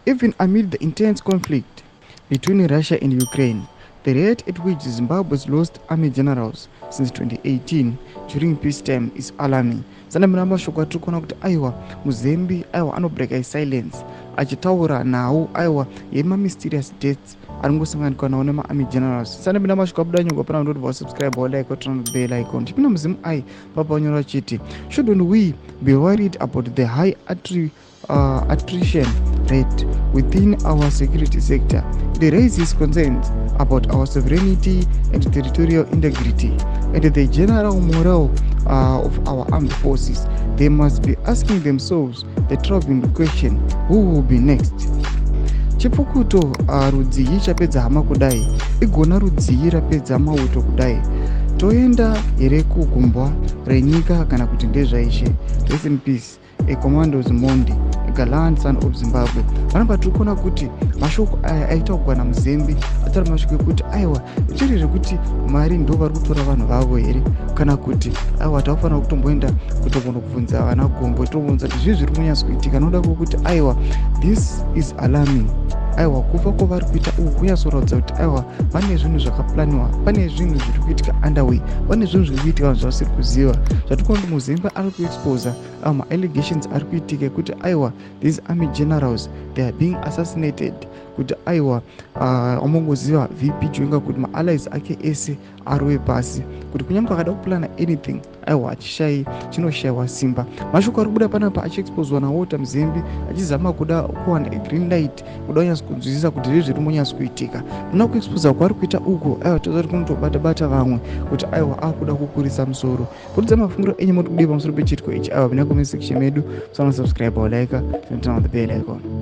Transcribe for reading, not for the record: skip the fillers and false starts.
Even amid the intense conflict between Russia and Ukraine, the rate at which Zimbabwe's lost army generals since 2018 during peacetime is alarming. Sanamira mashoko atiri kuona kuti aiwa, Muzembi aiwa anobreaka silence achitaura nhau aiwa yemamysterious deaths ari kungosanganikwa nawo nemaarmy generals. Sanamira mashoko abuda nyongwa pana ndoti vasubscribe, walike, turn on the bell icon. Tipinda muzimu ai papa nyora achiti, "Shouldn't we be worried about the high attrition rate within our security sector? It raises concerns about our sovereignty and territorial integrity and the general morale of our armed forces. They must be asking themselves the troubling question: who will be next?" Chipfukuto rudzii chapedza hama kudai? Igona rudzii rapedza mauto kudai? Toenda here kugumbwa renyika kana kuti ndezvaishe? Rest in peace, a commandos mondi, gallant son of Zimbabwe. Panapa tiri kuona kuti mashoko aya aitaurwa naMuzembi ataura mashoko ekuti aiwa, zviri zvekuti mari ndo vari kutora vanhu vavo here, kana kuti aiwa, tavafanira kutomboenda kutombonobvunza vana Gombo, tobvunza kuti zvii zviri kunyatsokuitika, nokuda kwekuti aiwa, this is alarming. Aiwa, kufa kwavari kuita uku kunyatsoratidza kuti aiwa, pane zvinhu zvakaplaniwa, pane zvinhu zviri kuitika underway, pane zvinhu zviri kuitika vanhu zvavasiri kuziva. Zvatikuona kuti Muzembe ari kuexposa maallegations ari kuitika ekuti aiwa, these army generals, they are being assassinated, kuti aiwa, amongoziva VP Chiwenga kuti maallies ake ese arove pasi, kuti kunyange akada kuplana anything, aiwa, achishai chinoshayiwa simba. Mashoko ari kubuda panapa achiexposwa naWalter Mzembi achizama kuda kuwana green light, kuda kunyatso kunzwisisa kuti zvii zviri munyatso kuitika. Muna kuexposa kwaari kuita uku, aiwa, toza kuti kunotobata-bata vamwe kuti aiwa, akuda kukurisa musoro. Kutidza mafungiro enyu, moti kudii pamusoro pechitiko ichi? Aiwa, pinda comment section medu, musana subscribe, walike, turn on the bell icon.